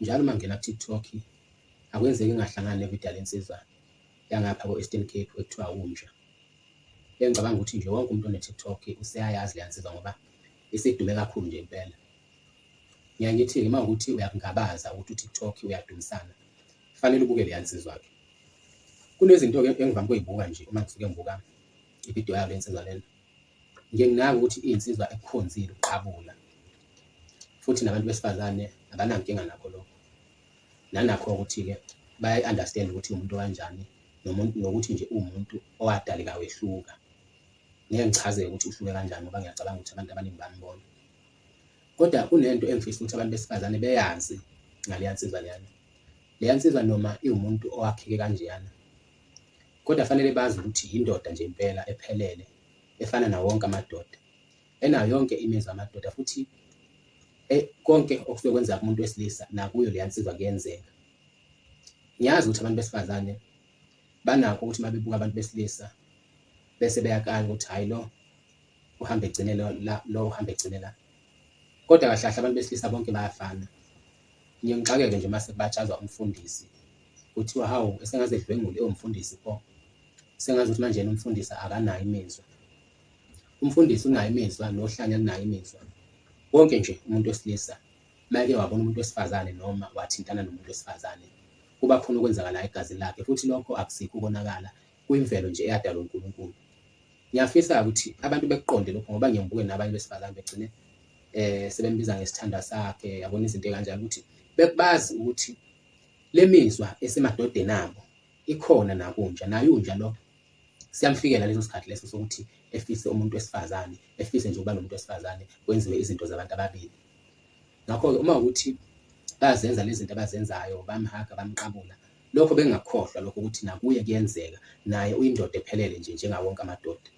Njalo uma ngingena ku-TikTok akwenzeki ngingahlangani nevidiyo yale nsizwa yangapha ko-Eastern Cape ekuthiwa uNja. Engicabanga ukuthi nje wonke umuntu one-TikTok useyayazi leya nsizwa ngoba isidume kakhulu nje impela. Ngiyaye ngithi-ke uma kuwukuthi uyakungabaza ukuthi u-TikTok uyadumisana, kufanele ubuke leya nsizwa-ke. Kunezinto-ke engivame ukuyibuka nje uma ngisuke ngibuka ividiyo yayo le nsizwa lena. Ngiye nginake ukuthi iyinsizwa ekukhonzile ukuqabula futhi nabantu besifazane abanankinga nakho lokho. Nanakho ukuthi-ke bayayi-understand ukuthi uwumuntu okanjani nomuntu nokuthi nje uwumuntu owadaleka wehluka. Ngeke ngichaze ukuthi uhluke kanjani ngoba ngiyacabanga ukuthi abantu abaningi bambona. Kodwa kunento engifisa ukuthi abantu besifazane beyazi ngaleya nsizwa leyana. Leya nsizwa noma iwumuntu owakheke kanjeyana, kodwa fanele bazi ukuthi yindoda nje impela ephelele efana nawo wonke amadoda, enayo yonke imizwa yamadoda futhi konke okusuke kwenzeka kumuntu wesilisa nakuyo leya nsizwa kuyenzeka. Ngiyazi ukuthi abantu besifazane banakho ukuthi uma bebuka abantu besilisa bese beyakala ukuthi hhayi lo uhambe egcine lo la, lo uhambe egcine la. Kodwa kahle kahle abantu besilisa bonke bayafana. Ngiye ngixakeke nje uma sekubatshazwa umfundisi kuthiwa hawu esengaze edlwengule ewumfundisi pho, sengazi ukuthi manje yena umfundisi akanayo imizwa. Umfundisi unayo imizwa nohlanya lunayo imizwa. Wonke nje umuntu wesilisa uma eke wabona umuntu wesifazane noma wathintana nomuntu wesifazane kuba khona okwenzakalayo egazini lakhe futhi lokho akusikho ukonakala, kuyimvelo nje eyadalwa uNkulunkulu. Ngiyafisa ukuthi abantu bekuqonde lokho ngoba ngiye ngibuke nabanye besifazane begcine sebembiza ngesithandwa sakhe, yabona izinto ey'kanjalo ukuthi bazi ukuthi le mizwa esemadodeni abo ikhona nakunja, naye unja lo siyamfikela leso sikhathi leso sokuthi efise umuntu wesifazane, efise nje ukuba nomuntu wesifazane kwenziwe izinto zabantu ababili. Ngakho-ke uma ukuthi bazenza lezi zinto abazenzayo bamhaga bamqabula, lokho bengakukhohlwa lokho ukuthi nakuye kuyenzeka, naye uyindoda ephelele nje njengawo wonke amadoda.